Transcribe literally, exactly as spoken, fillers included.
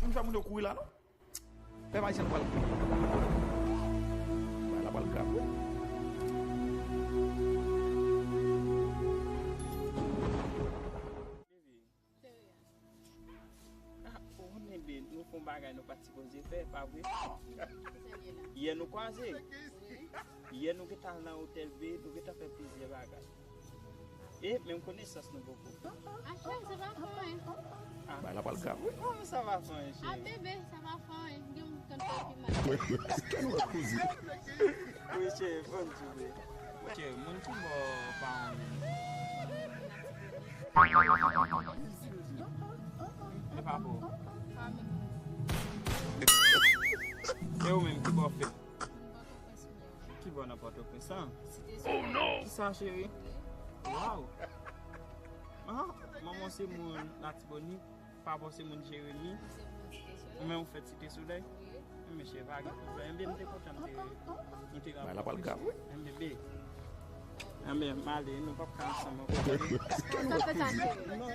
Fè moun yo kouri la, non? Pèp ayisyen nou pral. Bagay la pral grav, wi. Ah, ou konnen, be, nou fè yon bagay nou pa t sipoze fè, pa vre? Yè nou kwaze. Yè nou gentan al nan otèl, be, nou gentan fè plizyè bagay. E menm konesans nou poko. Ah, cheri, sa pa fon, hein? Ah. Bagay la pral grav, wi. Kòman sa pa fon, cheri? Ah, bebe, sa pa fon, hein? Gen moun k konn fè pi mal. Èske nou ap koze? Wi, cheri, fò n di wi. Cheri, moun ki bò paran w yo? E pa bò. E ou menm ki bò fèt? Ki bò nan Pòtoprens lan? Kisa, cheri? Waw! Ah, manman se moun Latibonit, papa se moun Jeremi. Ou menm ou fèt Site Solèy? Enben, cheri, pa gen pwoblèm. Enben, m te kontan m te, m te rankontre w. Bagay la pral grav, wi. Enben, be. Enben, m ale, nou p ap ka ansanm ankò. Sa fè sa, cheri? Non.